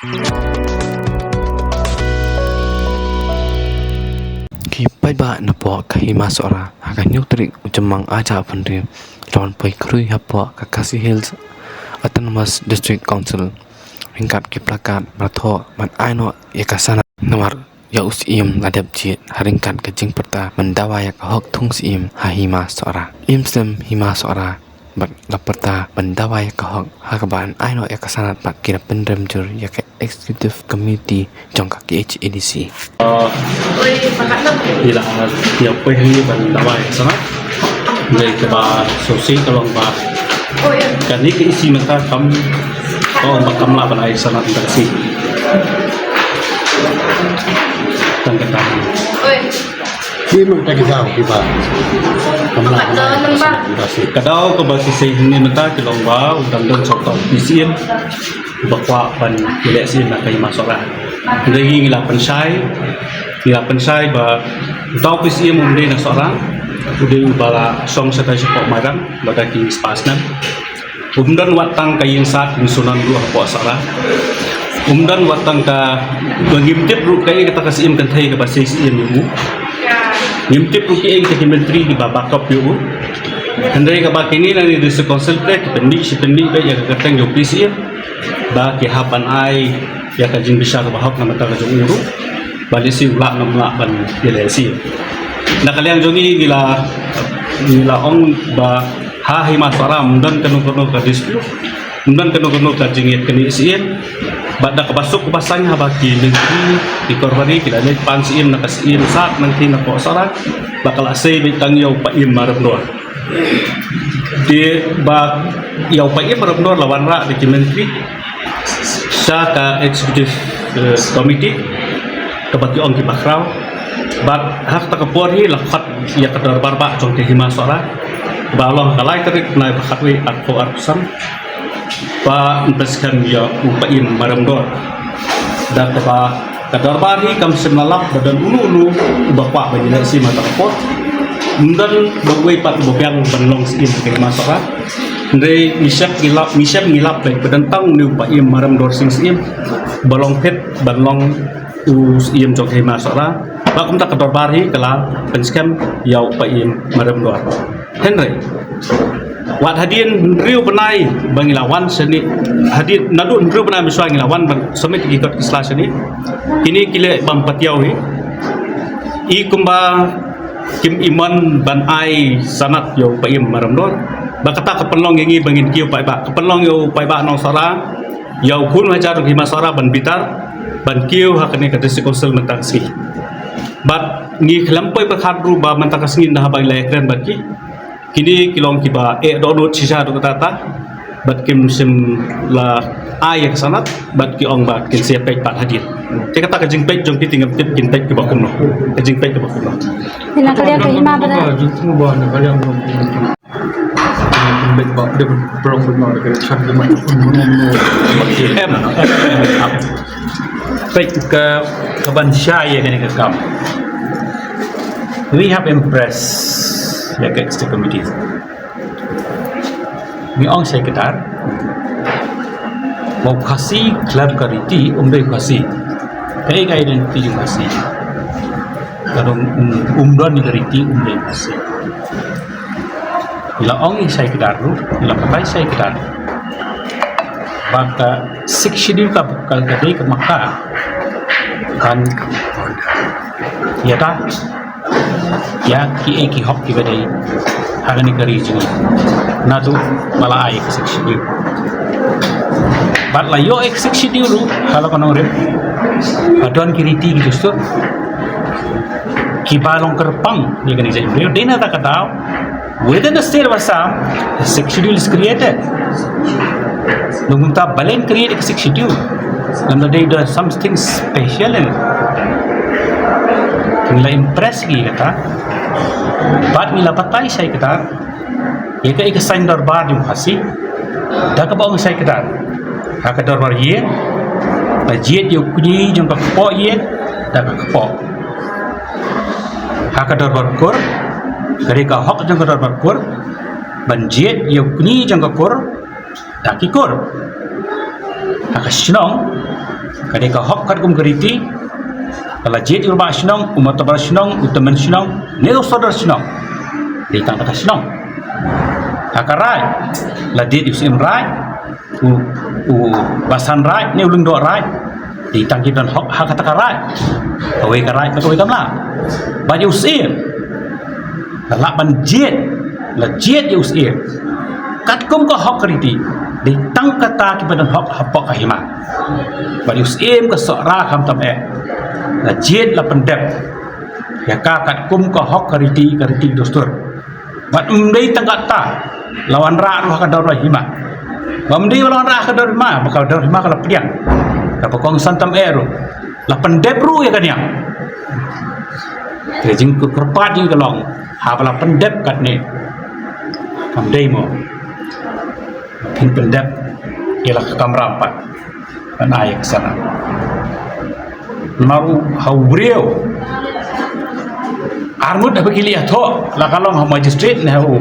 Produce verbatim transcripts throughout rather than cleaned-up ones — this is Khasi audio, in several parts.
Ki paidbah napoh ka Hima Sohra, ha ka hynñiew tarik u Jymmang ar hajar arphew hynriew, la wan poi khrui hapoh ka Khasi Hills Autonomous District Council ryngkat ki placard ba thoh ban ai noh ïa ka sanad, namar ïa u Syiem la dep jied ha ryngkat ka jingpyrta ban dawa ïa ka hok thung Syiem ha Hima Sohra. Im Slem Hima Sohra bad la pyrta ban dawa ïa ka hok ha kaba yn ai noh ïa ka sanad, bad ki la pynrem jur ïa ka Executive Committee jong ka K H A D C. Ila ïa poi hangne ban dawa ïa ka sanad. Dei kaba sngewsih ka long ba kane ka E C mynta kam, ka ong ba kam lah ban ai sanad mynta ka sngi. Tang kata. Ki mynta ki daw kiba kam lah ban ai sanad mynta ka sngi. Ka daw kaba shisha hangne mynta ki long ba u dang don sha uta u P C M uba kwah ban ïaleh Syiem na ka Hima Sohra. Hynrei ngi la pynshai, ngi la pynshai ba uta u P C M um dei na Sohra, u dei uba la shong shatai shapoh madan, lada ki spah snem. Um don wat tang ka ïing sad ïing sunan ruh hapoh Sohra. Um don wat tang ka, ba ngim tip ruh kaei kata ka Syiem kynthei kaba sei Syiem ïa u. Ngim tip ruh kiei kita ki myntri kiba backup ïa u. Hynrei kaba kine na kane ka District Council te ki pynmih shi pynmih beit ïa ka kyrteng jong u P C M ba ki hap ban ai ïa ka jingbishar kaba hok na ka bynta ka jong u ruh, ba lehse u lah ne ym lah ban ïaleh Syiem. Na ka liang jong ngi, ngi la, ngi la ong ba ha Hima Sohra ym don kano kano ka dispute, ym don kano kano ka jingïaid kane Syiem. Bad da kaba suk kaba saiñ haba ki lynti, ki korbar ri ki la leit pan Syiem na ka Syiem sad nangta napoh Sohra, ba ka la sei beit tang ïa u Paiem Maremdor. Te ba ïa u Paiem Maremdor la wanrah da ki myntri sha ka Executive, eh, Committee, kaba ki ong ki bakhraw. Bad ha kata ka por hi la khot ïa ka dorbar bah jong ka Hima Sohra ba long ha ka lai tarik bnai ba khatwei arphew arphew san, ba yn pynskhem ïa u Paiem Maremdor. Da kaba ka dorbar hi kam shym la lap ba don uno uno uba kwah ban ïaleh Syiem ha kata ka por. Ym don ba uwei pat uba biang ban long Syiem ha ka Hima Sohra. Hynrei ngi shem ngi lap, ngi shem ngi lap beit ba don tang une u Paiem Maremdor Sing Syiem ba long fit ban long u Syiem jong ka Hima Sohra. Ba kumta ka dorbar hi ka la pynskhem ïa u Paiem Maremdor. Hynrei wat hadien hynriew bnai ba ngi la wan shane, hadien naduh hynriew bnai mynshuwa ngi la wan ban submit ki kot ki sla shane. Kine ki leh bym pat ïaw hi. I kumba kim ïa mon ban ai sanad ïa u Paiem Maremdor. Ba kata ka pynlong ïa ngi ba ngin kiew paidbah, ka pynlong ïa u paidbah nong Sohra, ïa u khun u hajar jong ka Hima Sohra ban bitar, ban kiew ha kane ka District Council mynta ka sngi. Bad ngi khlem poi pyrkhat ruh ba mynta ka sngi ynda haba ngi la ïakren bad ki, kine ki long kiba eh dohnud shisha haduh katta katta. Bad kim shym la ai ïa ka sanad, bad ki ong ba kin sa ïa peit pat hadien. Te kata ka jingpeit jong ki te ngam tip kin peit kiba kumno. Ka jingpeit kiba kumno. Ina ka liang ka Hima ba na. Em. Peit ka, ka ban shai ïa kane ka kam. We have impressed ïa ka executive committee. Ngi ong shai kdar. Ba u Khasi khlem ka riti um dei Khasi. Kaei ka identity jong u Khasi. Ka dang um, um don ka riti um dei Khasi. Ngi la ong shai kdar ruh, ngi la batai shai kdar. Ba ka Sixth Schedule ka, ka, ka dei ka maka. Kan ïada ïa kiei ki hok kiba dei ha kane ka ri jong ngi. Naduh ba la ai ka Sixth Schedule. Bad la ïoh ka Sixth Schedule ruh ha la ka nongrep, ba don ki riti ki dustur kiba long kyrpang ïa kane ka jaitbynriew. Dei na kata ka daw, within the state of Assam, the Sixth Schedule is created. Nangta balei create ka Sixth Schedule? Namar dei da something special in it. Ngi la impress ïa kata. Bad ngi la batai shai kdar ïa ka, ïa ka saiñ dorbar jong u Khasi. Da kaba ong shai kdar, ha ka dorbar ïing, ba jied ïa u kñi jong ka kpoh ïing da ka kpoh. Ha ka dorbar kur, ka dei ka hok jong ka dorbar kur ban jied ïa u kñi jong ka kur da ki kur. Ha ka shnong, Ka dei ka hok katkum ka riti. Ka la jied ïa u rangbah shnong, u matbar shnong, u tymmen shnong, ne u sordar shnong, dei tang da ka shnong. Ha ka raid, la jied ïa u syiem raid, u, u basan raid ne u lyngdoh raid, dei tang ki ban hok ha kata ka raid. Kawei ka raid bad kawei kam lah. Bad ïa u syiem, la lah ban jied, la jied ïa u syiem katkum ka hok ka riti, dei tang kata ki ban hok hapoh ka hima. Bad ïa u syiem ka Sohra khamtam eh, la jied, la pyndep ïa ka katkum ka hok ka riti, ka riti dustur. Bad ym dei tang kata, la wanrah ruh ha ka dor hima. Bad ym dei la wanrah ha ka dor hima, ba ka dor hima ka la pdiang, kaba kongsan tam eh ruh, la pyndep ruh ïa ka niam. Te jingkyrpad jong ngi ka long, haba la pyndep katne, kam dei mo phin pyndep ïa la ka kamram pat ban ai ïa ka sana? Namar u, ha u briew, arngut haba ki leit ïathoh, la ka long ha u magistrate ne ha u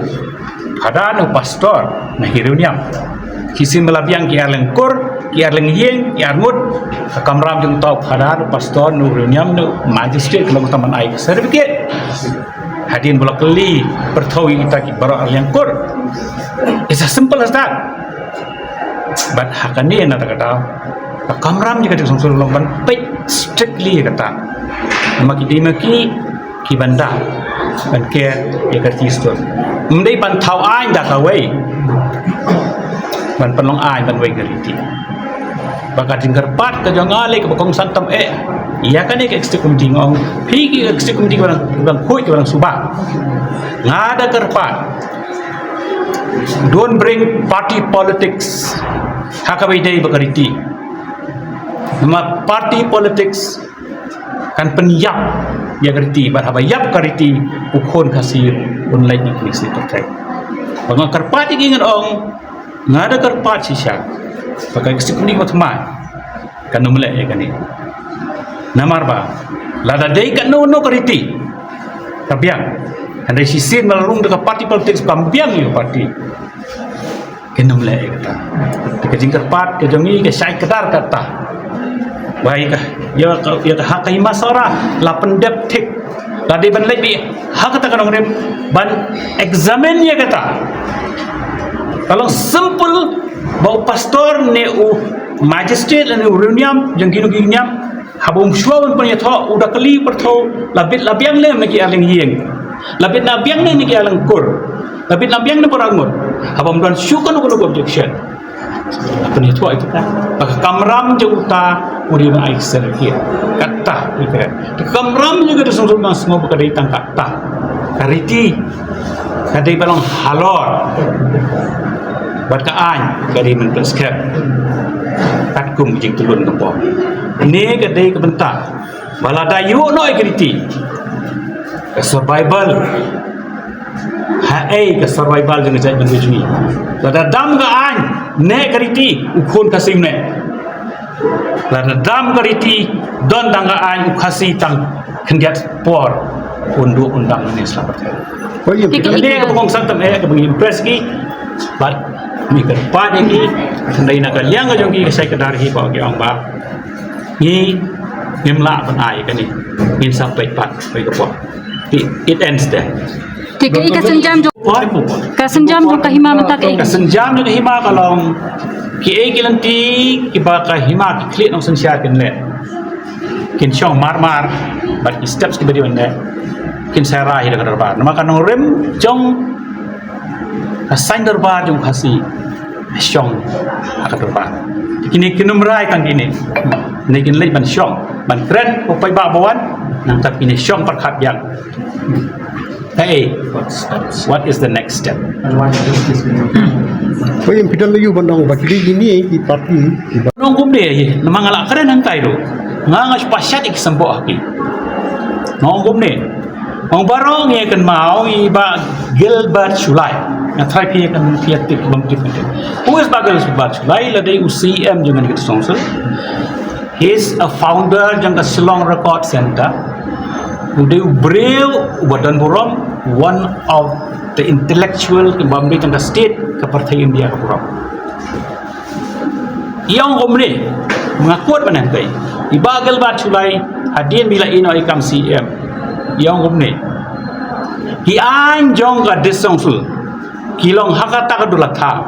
phadar ne u pastor ne ha ki riewniam. Shisien ba la biang ki ar lyngkur, ki ar lyngïing, ki arngut, ka kamram jong uta u phadar, u pastor ne u riewniam ne u magistrate ka long tang ban ai ka certificate. Hadien ba la kylli pyrthew ïa kita ki baroh ar lyngkur. It's as simple as that. Bad ha kane na kata ka daw, ka kamram jong ka jong sngewsih long ban peit strictly ïa kata. Namar ki dei ma ki ki ban da ban ker ïa ka riti dustur. Ym dei ban thaw aiñ da kawei ban pynlong aiñ ban weng ka riti. Ba ka jingkyrpad ka jong nga lei kaba kongsan tam eh ïa kane ka executive committee, nga ong phi ki executive committee, ki ban, ki ban khuid, ki ban suba. Nga da kyrpad, don't bring party politics ha kaba ïadei bad ka riti. Namar party politics kan pynïap ïa ka riti, bad haba ïap ka riti, u khun Khasi un leit na ki shnong pyrthei. Ba nga kyrpad ïa ki, ngan ong, nga da kyrpad shisha ba ka executive committee ba thymmai kan ym leh ïa kane. Namar ba lada dei kano kano ka riti ka biang, hynrei shisien ba la rung da ka party politics, kam biang ïa ka party, kin ym leh ïa kata. Te ka jingkyrpad ka jong ngi ka shai kdar kata. Ba ïa ka, ïa ka, ïa ka ha ka hima Sohra la pyndep thik. La dei ban leit beit ha kata ka nongrim ban examine ïa kata. Ka long simple ba u pastor ne u magistrate ne u riewniam jong kino ki niam, haba um shuwa ban pynïathoh, u da kylli pyrthew, la bit la biang ne em na ki ar lyngïing, la bit la biang ne em na ki ar lyngkur, la bit la biang ne para ngut. Haba um don shuh kano kano ka objection, pynïathoh ïa kita. Ba ka kamram jong uta u dei ban ai certificate. Kata ïa ka, ka kamram jong ka dei sngewsih, nga sngew ba ka dei tang kata. Ka riti ka dei ban long halor, bad ka aiñ ka dei ban pynskhem katkum ka jingtylli ka por. Ne ka dei ka bynta ba lada ïoh noh ïa ka riti, ka survival, haei ka survival jong ka jaitbynriew jong ngi? Lada dam ka aiñ ne ka riti, u khun Khasi um neh. Lada dam ka riti, don tang ka aiñ, u Khasi tang khyndiat por un duh un dam ne sla pyrthei. Kane ka ba kongsan tam eh, ka ba ngi impress ki. Bad ngi kyrpad ïa ki, hynrei na ka liang ka jong ki ka shai kdar hi ba ki ong ba ngi ngim lah ban ai kane, ngin sa peit pat wei ka por. It, it ends there. Te kaei ka sienjam jong, ka sienjam jong ka hima mynta, kaei? Ka sienjam jong ka hima ka long, kiei ki lynti kiba ka hima ki khlieh nongsynshar kin leh, kin shong marmar, bad ki steps kiba dei ban leh, kin sa rai ha ka dorbar. Namar ka nongrim jong ka saiñ dorbar jong Khasi shong ha ka dorbar. Kine kin ym rai tang kine. Ne kin leit ban shong, ban kren u paidbah ba wan, nangta kine shong pyrkhat biang. Hey, what is the next step? Hooid, ym phi don la ïoh ban ong ba ki dei kine ki party kiba, nong kumne, namar nga la kren hangtai ruh, nga nga shu pynshai ïa ki symboh ha ki. Nong kumne. Ong baroh ngi ïa kynmaw ïa i Bah Gilbert Shullai. Nga tharai phi ïa kynmaw, phi ïa tip bym tip. Who is Bah Gilbert Shullai? La dei u C M jong ngi ka District Council. He is a founder jong ka Shillong Record Centre. U dei u briew uba don burom, one of the intellectual kiba ym dei tang ka state, ka pyrthei India ka burom. Ïa ong kumne, Nga quote mynne te. I Bah Gilbert Shullai, hadien ba i la ïeh noh ïa ka kam C M, i ong kumne: Ki aiñ jong ka District Council ki long ha kata ka dur la thaw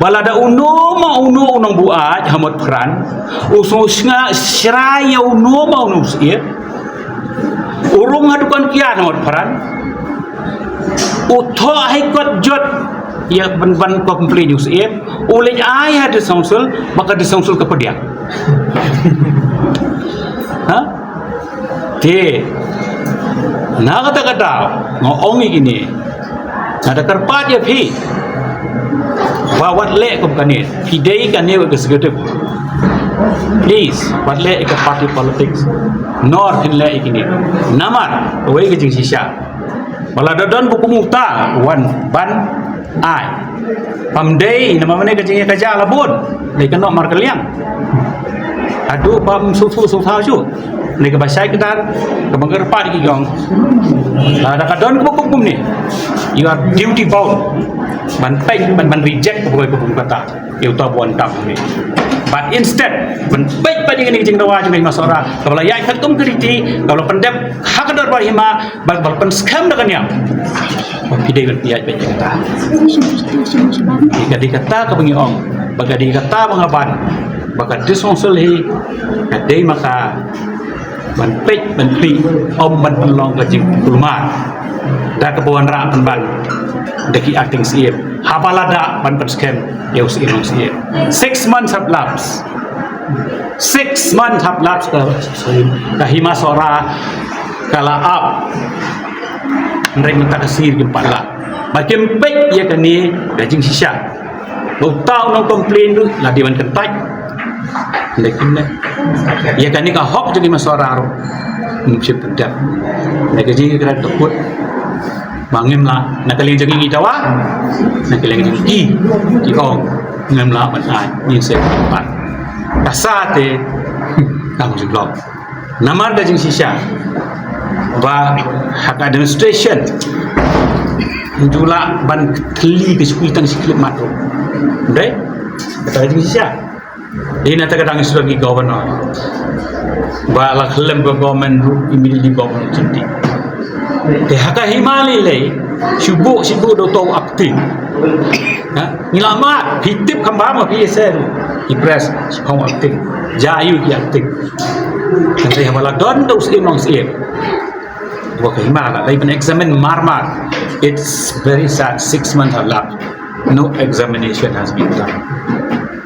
ba lada uno ma uno u nongbuaid ha Motphran u sngewsynei shrai ïa uno ma uno u syiem, u rung ha dukan kiad ha Motphran, u thoh High Court jot ïa ban, ban complain ïa u syiem, u leit ai ha District Council, ba ka District Council ka pdiang. Ha? Te na kata ka daw nga ong ïa kine, nga da kyrpad ïa phi ba wat leh kum kane. Phi dei kane ka executive, please wat leh ïa ka party politics. Nor phin leh ïa kine. Namar kawei ka jingshisha, ba lada don ba kum uta, wan ban ai. Pam dei, namar mynne ka jingïakajia la bun, lei ka noh markylliang. Haduh ba ym sngewthuh sngewthaw shuh. Lei kaba shai kdar, kaba kyrpad ki jong, lada ka don kaba kum kumne, you are duty bound ban peit, ban, ban reject kaba, kaba kum kata ïa uta ba wan tam kumne. But instead ban peit pat ïa kane ka jingdawa jong ka Hima Sohra kaba la ïaid katkum ka riti, kaba la pyndep ha ka dorbar hima, ba, ba la pynskhem da ka niam. Ba phi dei ban peit pat ïa kata. Ka dei kata kaba ngi ong, ba ka dei kata ba nga ban, ba ka District Council hi ka dei ma ka ban peit, ban peit, ym ban pynlong ka jingkulmar da kaba wanrah pynban da ki acting syiem. Haba la da ban pynskhem ïa u syiem, u syiem. Six months have lapsed. Six months have lapsed, ka, ka Hima Sohra ka la ap. Hynrei mynta ka sngi kim pat lah. Ba kim peit ïa kane ka jingshisha. Ba uta u nongcomplain ruh la dei ban kyntait. Hynrei kim leh. Ïa kane ka hok jong ki Hima Sohra ruh ngim shym pyndep. Hynrei ka jingkyrpad ka kut ba ngim lah, na ka liang jong ngi ngi dawa, na ka liang jong ki, ki ong ngim lah ban ai, ngin sa pat. Ka sa te kam ju long. Namar ka jingshisha ba ha ka administration ngi ju lah ban thylli ka shi kylli tang shi khyllipmat ruh. Dei? Kata ka jingshisha. Ïa na kata ka dang sdang ki governor ba la khlem ka government ruh, immediately government jynti. Te ha ka hima lei lei shu buh shu buh da uto u acting. Ha? Ngi la mad, phi tip kham bha ma phi ïa seh ruh. Ki press, shu kham acting. Ja ïa u ki acting. Hynrei haba la don da u syiem long syiem. Wa ka hima la dei ban examine mar mar. It's very sad. Six months have lapsed. No examination has been done.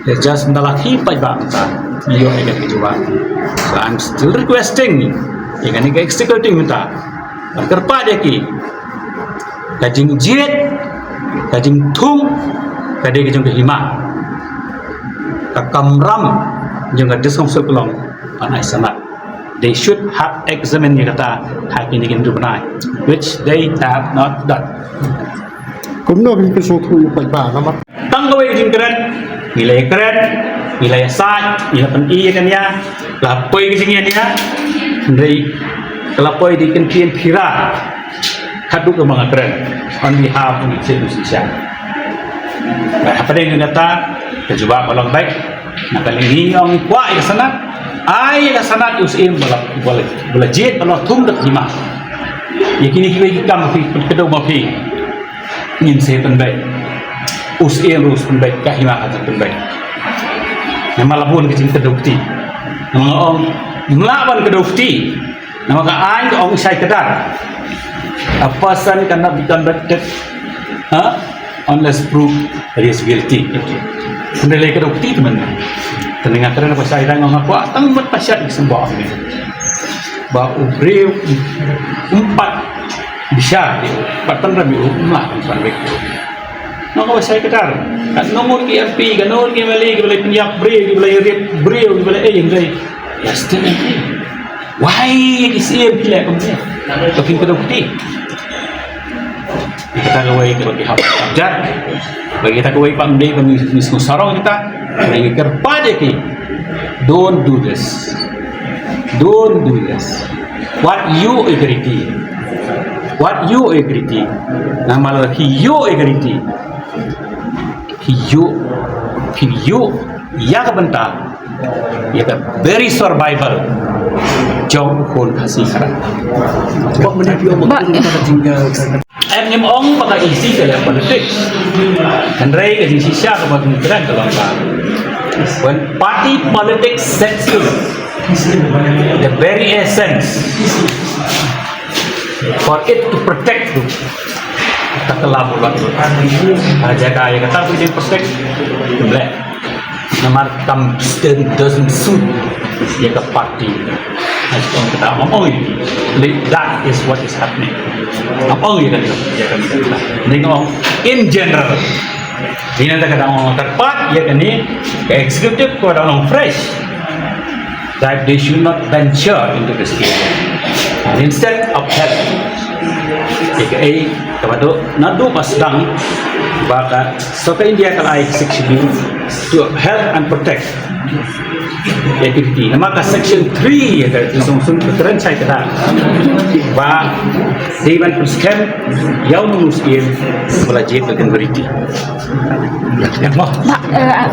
It's just mynta la ki paidbah mynta ngi ïoh ïa ka jubab. So I'm still requesting ïa kane ka executive mynta, ban kyrpad ïa ki. Ka jingjied, ka jingthung ka dei ka jong ka hima. Ka kamram jong ka District Council ka long ban ai sanad. They should have examined ïa kata ha kine ki hynriew bnai, which they have not done. Kumno phi sngewthuh ïa u paidbah namar tang kawei ka jingkren, ngi la ïakren, ngi la ïasaid, ngi la pyni ïa kane, la poi ka jingïania, hynrei ka la poi da ki kyntien phira. Haduh kaba nga kren on behalf of the State Musician. Ba hapdeng kata ka jubab ba long beit. Na ka liang ngi ong kwah ïa ka sanad, ai ïa ka sanad ïa u syiem ba la, ba la, ba la jied, ba la thung da ka hima. Ïa kine kiwei ki kam phi, phi kdew ma phi. Ngin sa pynbeit. U syiem ruh sa pynbeit, ka hima ka sa pynbeit. Namar la bun ka jingkdew kti. Namar nga ong ngim lah ban kdew kti. Namar ka aiñ ka ong shai kdar. A person cannot be convicted, ha, unless proved that he is guilty. Hynrei lei ka dei kti te mynta. Te nga kren ba shai kdar, nga kwah tang ban pashat ki symboh ne. Ba u briew um pat bishar, pat tynrai, um lah ban convict. Nga kwah shai kdar. Katno ngut ki M P, katno ngut ki M L A kiba la pynïap briew, kiba la rape briew, kiba la, eh, hynrei ïa still M P. Why ki syiem phi leh kumne? Ka phin kdew kti. Kata kawei kaba ki hap jar. Bad kata kawei ba ym dei ba ngi, ngi sngewsarong kita. Ngi kyrpad ïa ki. Don't do this. Don't do this. Wat ïoh ïa ka riti. Wat ïoh ïa ka riti. Namar lada phi ïoh ïa ka riti, phi ïoh, phi ïoh ïa ka bynta ïa ka very survival jong u khun Khasi Khara. Ba mynta phi ong ba ka jingïa, em, ngim ong ba ka E C ka leh politics. Hynrei ka jingshisha kaba ngi kren ka long ba, when party politics sets in, the very essence for it to protect you, ka kylla bulat. Ha jaka ïa kata ka jingprotect, ym leh. Namar kam stand, doesn't suit ïa ka party. Ong kata, ong, ong, that is what is happening. Ong ïa kata, ïa kata. Ni ong in general. Ïa kata ka dang ong kyrpad ïa kane ka executive, ka dang ong fresh, that they should not venture into this area. And instead of help, ïa kaei kaba doh, naduh ba sdang ba ka sorkar India ka la ai Sixth Schedule to help and protect ïa ki riti. Namar ka section three ïa ka song sung ka kren shai kata ba dei ban pynskhem ïa uno uno u syiem ba la jied da ki riti. Ïa mo. Ba, eh, ah,